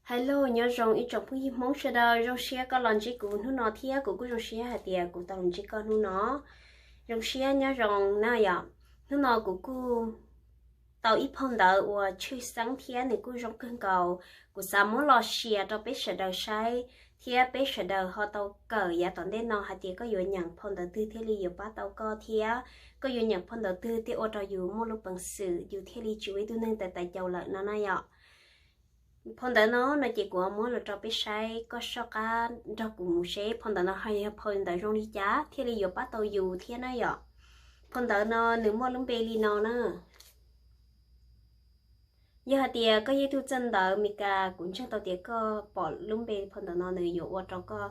Hello, nyob zoo ib tsoom phooj ywg Hmoob sawv daws, zoo siab koj los ntsib kuv hnub no thiab kuv kuj zoo siab hais tias kuv tau los ntsib koj hnub no. Zoo siab nyob zoo na yom. Hnub no kuv kuj tau ib phau ntawv uas tshwj xeeb thiab nws kuj zoo kawg nkaus. Kuv xav muab los share rau peb sawv daws saib thiab peb sawv daws ho tau kawm yav tom ntej no hais tias koj yuav nyeem phau ntawv twg thiaj li yuav pab tau koj thiab koj yuav nyeem phau ntawv twg thiaj ua rau yus muaj lub peev xwm yus thiaj li tsis ua ib tug neeg tais tais caus lawm no na yom. Phau ntawv no no ces kuv muab los rau peb saib, koj soj qab nrog kuv mus seb phau ntawv no ho yog phau ntawv zoo li cas thiaj li yuav pab tau yus thiab na yom. Phau ntawv no nws muaj lub npe li no na. Yog hais tias koj yog ib tug txawj ntawv Meskas, kuv ntseeg tau tias koj pom lub npe phau ntawv no nws yuav ua rau koj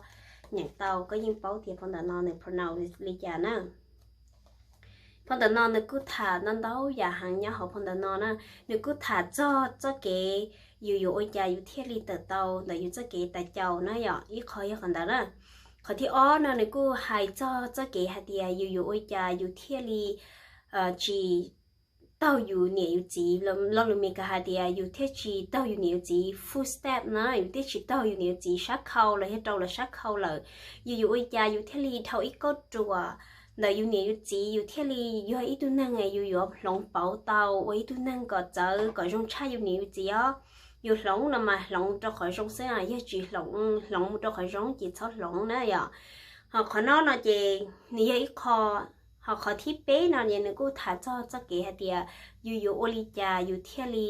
nyeem tau, koj yeej paub tias phau ntawv no nws pronounce li cas na. Phau ntawv no nws kuj tham ntau ntau yam heev nyob hauv phau ntawv no na. Nws kuj tham txog txoj kev yus yuav ua cas yus thiaj li tawm tau ntawm yus txoj kev tais caus na yom, ib qho yog qhov ntawd na. Qhov thib ob no nws kuj hais txog txoj kev hais tias yus yuav ua cas yus thiaj li tsis taug yus niam yus txiv, lo lus Meskas hais tias yus thiaj tsis taug yus niam yus txiv footstep na, yus thiaj tsis taug yus niam yus txiv sab khau los yog rau lawv sab khau lawm. Yus yuav ua cas yus thiaj li dhau ib kauj ruam ntawm yus niam yus txiv, yus thiaj li yog ib tug neeg yus yuav hloov pauv tau ua ib tug neeg kom txawv kom zoo tshaj yus niam yus txiv os. Yus hloov no mas hloov rau qhov zoo xwb, yog tsis hloov, hloov mus rau qhov zoo ces txhob hloov na yom. Ho qhov no no ces nws yog ib qho, ho qhov thib peb no ces nws kuj tham txog txoj kev hais tias yus yuav ua li cas yus thiaj li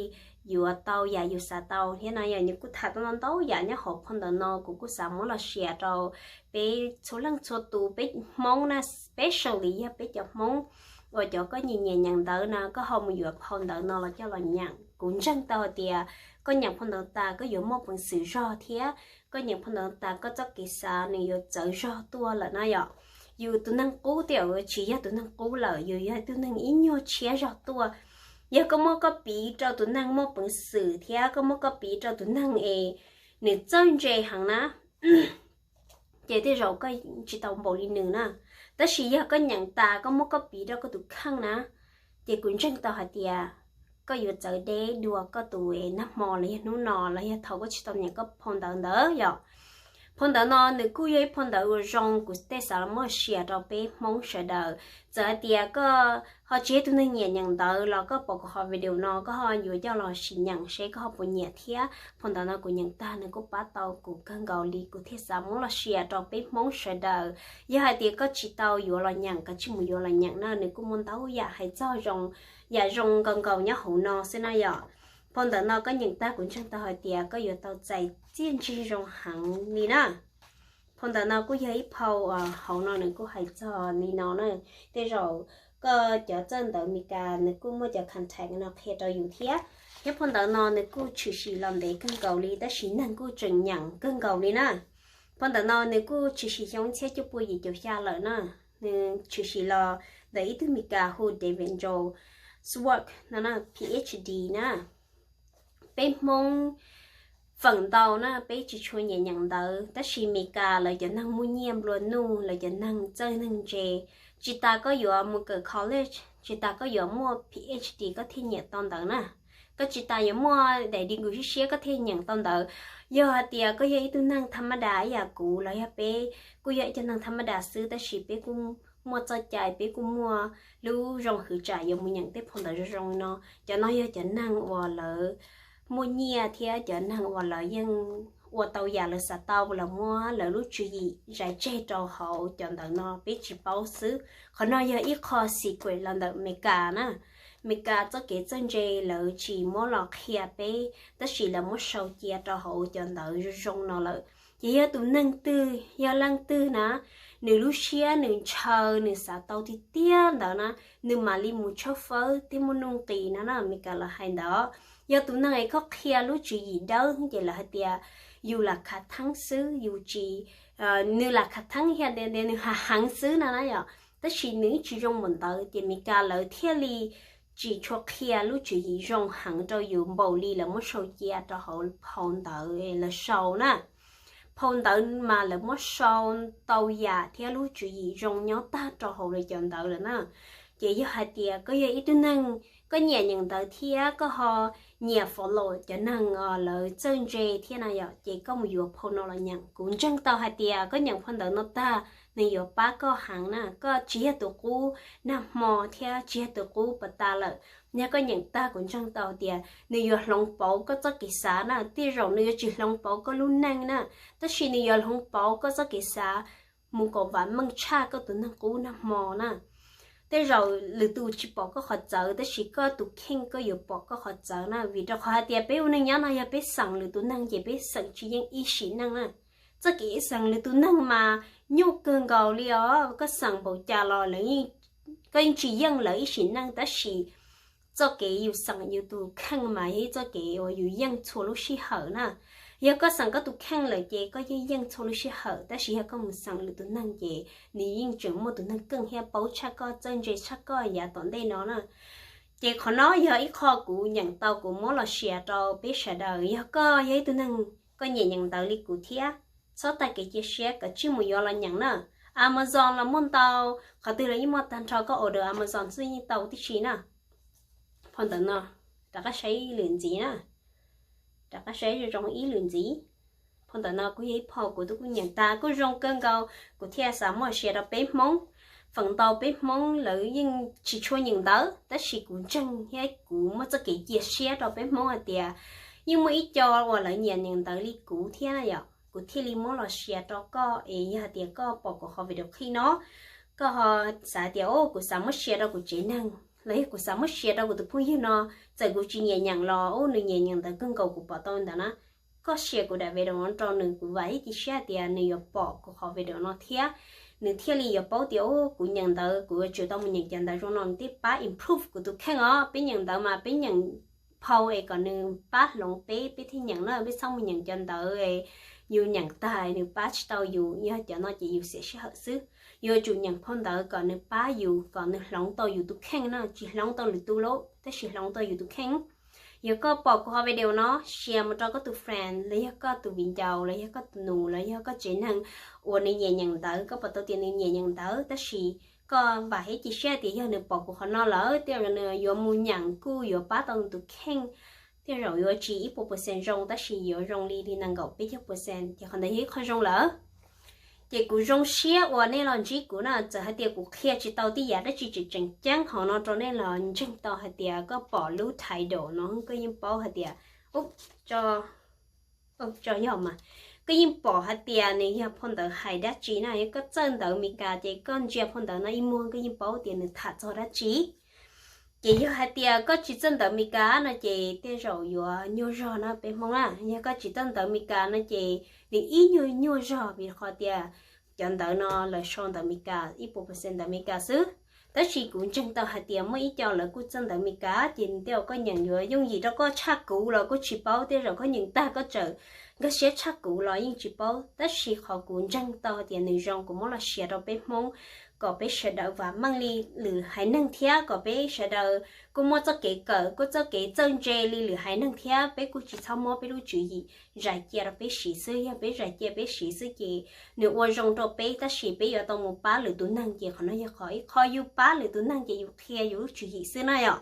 yuav tau yam yus xav tau thiab no yom. Nws kuj tham tau ntau yam nyob hauv phau ntawv no, kuv kuj xav muab los share rau peb txhua leej txhua tus, peb Hmoob na, specially yog peb cov Hmoob uas cov koj nyiam nyiam nyeem ntawv na, koj ho mus yuav phau ntawv no los coj los nyeem. Kuv ntseeg tau hais tias koj nyeem phau ntawv tas koj yuav muaj peev xwm zog thiab koj nyeem phau ntawv tas koj txoj kev xav nws yuav txawv zog tuaj lawm na yom. Yus tus neeg qub tej zaum tsis yog tus neeg qub lawm, yus yog tus neeg ib nyuag tshiab zog tuaj. Yog koj muab koj piv rau tus neeg muaj peev xwm thiab koj muab koj piv rau tus neeg es nws txawj ntse heev na, ces tej zaum koj tsis tau npaum li nws na. Tab sis yog koj nyeem tas koj muab koj piv rau koj tus kheej na, ces kuv ntseeg tau hais tias koj yuav txawv deb dua koj tus nag hmo los yog hnub no los yog thaum koj tsis tau nyeem koj phau ntawv ntawd yom. Phau ntawv no nws kuj yog ib phau ntawv uas zoo, kuv tej xav los muab share rau peb Hmoob sawv daws. Txawm hais tias koj ho tsis yog tus neeg nyiam nyeem ntawv los koj pom kuv qhov video no koj ho yuav coj los sim nyeem seb koj ho puas nyiam thiab. Phau ntawv no kuv nyeem tag nws kuj pab tau kuv kawg nkaus li, kuv thiaj xav muab los share rau peb Hmoob sawv daws. Yog hais tias koj tsis tau yuav los nyeem, koj tsis mus yuav los nyeem na, nws kuj muaj ntau yam hais txog zoo, yam zoo nkaus nkaus nyob hauv no xwb na yom. Phau ntawv no koj nyeem tag kuv ntseeg tau hais tias koj yuav tau txais txiaj ntsig zoo heev li na. Phau ntawv no kuj yog ib phau, hauv no nws kuj hais txog li no na. Tej zaum koj cov txawj ntawv Meskas nws kuj muaj cov contact no qhia rau yus thiab. Thiab phau ntawv no nws kuj tshwm sim los ntev kawg nkaus li tab sis neeg kuj tseem nyeem kawg nkaus li na. Phau ntawv no nws kuj tshwm sim xyoo ib txhiab cuaj pua yim caum xya lawm na. Nws tshwm sim los ntawm ib tug Meskas hu David Joel Schwartz no na, Ph D na. Peb Hmoob feem ntau na peb tsis tshua nyiam nyeem ntawv, tab sis Meskas lawv cov neeg muaj nyiaj nplua nuj, lawv cov neeg txawj neeg ntse, tsis tas koj yuav mus kawm college, tsis tas koj yuav muaj Ph D koj thiaj nyiam tau ntawv na. Koj tsis tas yuav muaj daim degree siab siab koj thiaj nyeem tau ntawv. Yog hais tias koj yog ib tug neeg tham ma das ib yam kuv los yog peb kuj yog ib co neeg tham ma das xwb tab sis peb kuj muaj txoj cai, peb kuj muaj lub zoo hwv tsam yuav mus nyeem tej phau ntawv zoo zoo no. Cov no yog cov neeg uas lawv muaj nyiaj thiab cov neeg uas lawv yeej ua tau yam lawv xav tau, lawv muab lawv lub tswv yim zais tseg rau hauv cov ntawv no peb tsis paub xwb. Qhov no yog ib qho secret los ntawm Meskas na. Meskas txoj kev txawj ntse lawv tsis muab los qhia peb tab sis lawv muab sau cia rau hauv cov ntawv zoo zoo no lawm. Ces yog tus neeg twg, yog leej twg na, nws lub siab nws ntshaw nws xav tau tiag tiag ntawd na, nws mam li mus tshawb fawb thiab muaj nuj nqis no na, Meskas lawv hais ntawd. Yog tus neeg es koj qhia lub tswv yim dawb ces lawv hais tias yus lam khav theeb xwb, yus tsis, nws lam khav theeb yog tias nws hav heev xwb no na yom, tab sis nws tsis zoo npaum ntawd ces Meskas lawv thiaj li tsis tshua qhia lub tswv yim zoo heev rau yus npaum li lawv muab sau cia rau hauv phau ntawv lawv sau na. Phau ntawv mas lawv muab sau ntau yam thiab lub tswv yim zoo nyob tag rau hauv lawv cov ntawv lawm na. Ces yog hais tias koj yog ib tug neeg koj nyiam nyeem ntawv thiab koj ho nyiam follow cov neeg lawv txawj ntse thiab na yom, ces koj mus yuav phau no los nyeem. Kuv ntseeg tau hais tias koj nyeem phau ntawv no tag, nws yuav pab koj heev na. Koj tsis yog tus qub nag hmo thiab tsis yog tus qub pas tas lawm. Yog koj nyeem tag, kuv ntseeg tau tias nws yuav hloov pauv koj txoj kev xav na. Tej zaum nws yuav tsis hloov pauv koj lub neej na, tab sis nws yuav hloov pauv koj txoj kev xav mus kom vam meej tshaj koj tus neeg qub nag hmo na. Tej zaum lwm tus tsis pom koj qhov txawv, tab sis koj tus kheej koj yuav pom koj qhov txawv na. Vim rau qhov hais tias peb ua neej nyob no, yog peb xeem lwm tus neeg ces peb xeem tsis yeej ib sim neej na. Txoj kev xeem lwm tus neeg mas nyuaj kawg nkaus li os. Koj xeem npaum cas los lawv, koj yeej tsis yeej lawv ib sim neej, tab sis txoj kev yus xeem yus tus kheej mas yog ib txoj kev uas yus yeej txhua lub sij hawm na. Yog koj xeem koj tus kheej lawm ces koj yeej yeej txhua lub sij hawm, tab sis yog koj mus xeem lwm tus neeg ces nws yeej tseem muaj tus neeg keej thiab paub tshaj koj, txawj ntse tshaj koj yav tom ntej no na. Ces qhov no yog ib qho kuv nyeem tau, kuv muab los share rau peb sawv daws. Yog koj yog ib tug neeg koj nyiam nyeem ntawv li kuv thiab, txhob tag kev cia siab, koj tsij mus yuav los nyeem na. Amazon los muaj ntau, qhov twg los yeej muaj tag nrho, koj order Amazon xwb yeej tau tib si na. Phau ntawv no, rov qab saib ib lwm ntxiv na, rov qab saib zoo zoo ib lwm ntxiv. Phau ntawv no kuj yog ib phau kuv twb kuj nyeem tas kuj zoo kawg nkaus, kuv thiaj xav muab share rau peb Hmoob. Feem ntau peb Hmoob lawv yeej tsis tshua nyeem ntawv, tab sis kuv ntseeg thiab kuv muaj txoj kev cia siab rau peb Hmoob hais tias yeej muaj ib co uas lawv nyiam nyeem ntawv li kuv thiab na yom. Kuv thiaj li muab los share rau koj, es yog hais tias koj pom kuv qhov video clip no, koj ho xav tias, o, kuv xav muab share rau kuv tsev neeg, los yog kuv xav muab share rau kuv tus phooj ywg no, txawm kuv tsis nyiam nyeem los, o, nws nyiam nyeem ntawv kawg nkaus kuv pom tau ntawd na, koj share kuv daim video no rau nws, kuv vam thiab cia siab tias nws yuav pom kuv qhov video no thiab, nws thiaj li yuav paub tias, o, kuv nyeem ntawv, kuv yuav tsum tau mus nyeem cov ntawv zoo no, nws thiaj pab improve kuv tus kheej os. Peb nyeem ntawv mas peb nyeem phau es kom nws pab hloov peb, peb thiaj nyeem na, peb txhob mus nyeem cov ntawv yus nyeem tag nws pab tsis tau yus, yog cov no ces yus xiam sij hawm xwb. Yuav tsum nyeem phau ntawv kom nws pab yus, kom nws hloov tau yus tus kheej na, tsis hloov tau lwm tus lauj, tab sis hloov tau yus tus kheej. Yog koj pom kuv qhov video no, share mus rau koj tus friend, los yog koj tus viv ncaus, los yog koj tus nus, los yog koj tsev neeg uas nws nyiam nyeem ntawv, koj pom tau tias nws nyiam nyeem ntawv, tab sis koj vam thiab cia siab tias yog nws pom kuv qhov no lawm tej zaum nws yuav mus nyeem kuj yuav pab tau nws tus kheej. Tej zaum yuav tsis ib puas percent zoo, tab sis yuav zoo li li nees nkaum peb caug percent, ces qhov ntawd yog ib qho zoo lawm. Ces kuv zoo siab uas nej los ntsib kuv na, txawm hais tias kuv qhia tsis tau tej yam dab tsi tseem tseem ceeb hauv no rau nej los ntseeg tau hais tias koj pom lub title no koj yeej paub hais tias, ub, tso, tso yog mas, koj yeej pom hais tias nws yog phau ntawv hais dab tsi na. Yog koj txawj ntawv Amelikas ces koj ntsia phau ntawv no ib muag koj yeej paub tias nws tham txog dab tsi. Ces yog hais tias koj tsis txawj ntawv Amelikas no ces tej zaum yuav nyuaj zog na peb Hmoob na. Yog koj tsis txawj ntawv Amelikas no ces nws ib nyuag nyuaj zog vim qhov tias cov ntawv no lawv sau ntawv Amelikas, ib puas percent ntawv Amelikas xwb. Tab sis kuv ntseeg tau hais tias muaj ib co lawv kuj txawj ntawv Amelikas ces tej zaum koj nyeem yuav yooj yim rau koj tshaj kuv los kuj tsis paub, tej zaum koj nyeem tag koj tseem nkag siab tshaj kuv los yeej tsis paub. Tab sis qhov kuv ntseeg tau hais tias nws zoo kuv muab los share rau peb Hmoob kom peb sawv daws vam meej li lwm haiv neeg thiab kom peb sawv daws kuj muaj txoj kev kawm, kuj txoj kev txawj ntse li lwm haiv neeg thiab peb kuj tsis txhob muab peb lub tswv yim zais cia rau peb siv xwb. Yog peb zais cia peb siv xwb ces nws ua zoo rau peb tab sis peb yuav tau mus pab lwm tus neeg ces qhov no yog qhov ib qho yus pab lwm tus neeg ces yus qhia yus lub tswv yim xwb na yom.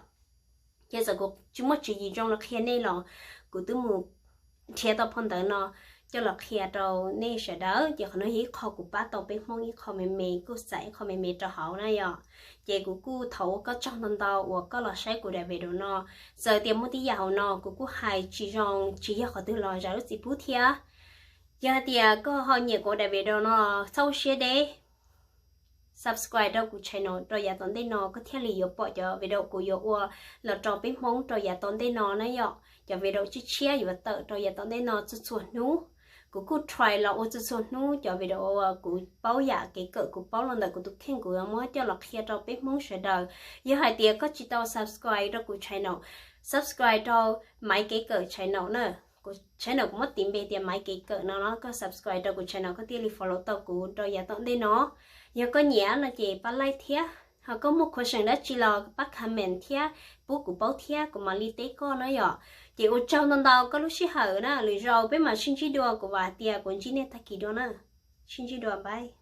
Ces txawm kuv tsis muaj tswv yim zoo los qhia nej los kuv twb mus nrhiav tau phau ntawv no coj los qhia rau nej sawv daws, ces qhov no yog ib qho kuv pab tau peb Hmoob ib qho me me, kuj xam ib qho me me rau hauv na yom. Ces kuv kuj thov ua koj tsaug ntau ntau uas koj los saib kuv daim video no. Txawm tias muaj tej yam hauv no kuv kuj hais tsis zoo tsis yog qhov twg los zam lub txim pub thiab. Yog hais tias koj ho nyiam kuv daim video no, txhob ua siab deb, subscribe rau kuv channel rau yav tom ntej no koj thiaj li yuav pom cov video kuv yuav ua los rau peb Hmoob rau yav tom ntej no na yom. Cov video tshiab tshiab yuav tawm rau yav tom ntej no txhua txhua hnub. Kuv kuj try los ua txhua txhua hnub cov video uas kuv paub yam kev kawm kuv paub los ntawm kuv tus kheej kuv yuav muab coj los qhia rau peb Hmoob sawv daws. Yog hais tias koj tsis tau subscribe rau kuv channel, subscribe rau Maiv Kev Kawm channel na. Kuv channel kuv muab tis npe tias Maiv Kev Kawm no no, koj subscribe rau kuv channel koj thiaj li follow tau kuv rau yav tom ntej no. Yog koj nyiam no ces pab like thiab, ho koj muaj question dab tsi los pab comment thiab pub kuv paub thiab kuv mam li teb koj na yom. Ces ua tsaug ntau ntau koj lub sij hawm na, lwm zaus peb mam sib ntsib dua, kuv vam hais tias kuv ntsib nej tag kis dua na. Sib ntsib dua, bye.